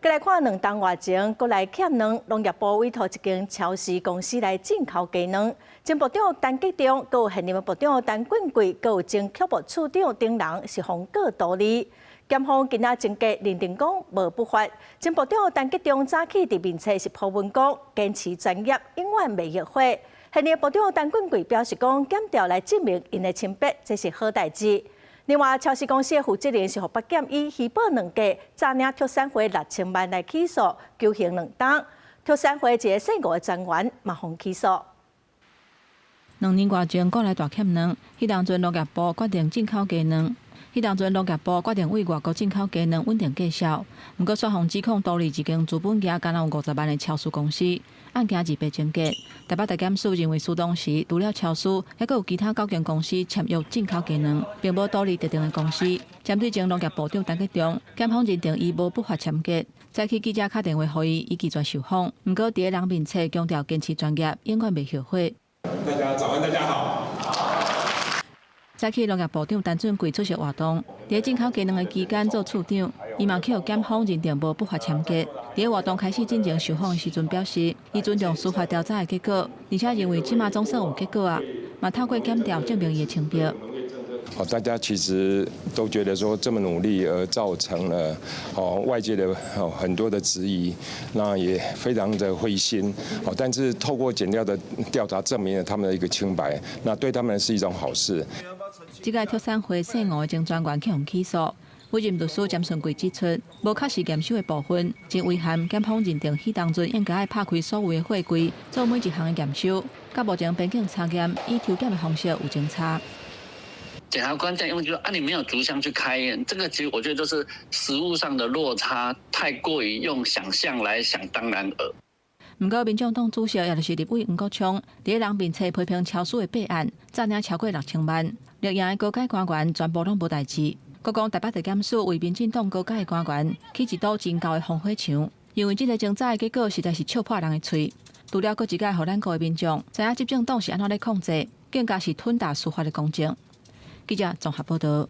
過來看兩冬外前，國內欠卵，農業部委託一間超市公司來進口雞卵。前部長陳吉仲、閣有現任部長陳俊貴、閣有前畜牧處長等人是予告圖利。檢方今仔偵結認定講無不法。前部長陳吉仲早起佇面冊是 po 文講，堅持專業，永遠袂後悔。現任部長陳俊貴表示講，檢調來證明𪜶的清白，這是好代誌。另外，超市公司的負責人是予北檢以虛報卵價，詐領畜產會6000萬來起訴，求刑2冬。畜產會一个姓吳的專員嘛予起訴。2年外前，國內大欠卵，彼當陣農業部決定進口雞卵。彼當陣農業部決定對外國進口雞卵穩定價數，毋過煞予指控圖利一間資本額敢若有50萬的超市公司，案件二八偵結。台北地檢署認為，署當時除了超市，猶閣有其他九間公司簽約進口雞卵，並無圖利特定的公司。針對前農業部長陳吉仲，檢方認定伊無不法簽結。早起記者敲電話予伊，伊拒絕受訪。毋過佇咧人面冊強調堅持專業，永遠袂後悔。大家早安，大家好。早起農業部長陳俊貴出席活動，佇進口雞卵的期間做處長，伊嘛予檢方認定無不法簽結。佇活動開始進前受訪的時陣表示，伊尊重司法調查的結果，而且認為這馬總算有結果啊，嘛透過檢調證明伊的清白。哦，大家其實都覺得說這麼努力而造成了哦外界的哦很多的質疑，那也非常的灰心。哦，但是透過檢調的調查證明了他們的一個清白，那對他們是一種好事。這屆畜產會姓吳的前專員去予起訴，委任律師詹順貴指出，無確實驗收的部分，真遺憾。檢方認定彼當陣應該愛拍開所有的貨櫃，做每一項的驗收。佮目前邊境查驗以抽檢的方式有真差。檢察官這樣用就說啊，你沒有逐項去開驗，這個其實我覺得就是實務上的落差，太過於用想象來想當然耳。毋過，民眾黨主席也就是立委黃國昌，佇咧人面冊批評超市的弊案，詐領超過6000萬，綠營的高階官員全部攏無代誌。閣講台北地檢署為民進黨高階官員起一堵真厚的防火牆，認為這個偵查的結果實在是笑破人的喙。除了閣一擺予咱國的民眾知影執政黨是按怎咧控制，更加是吞噬司法的公正。記者綜合報道。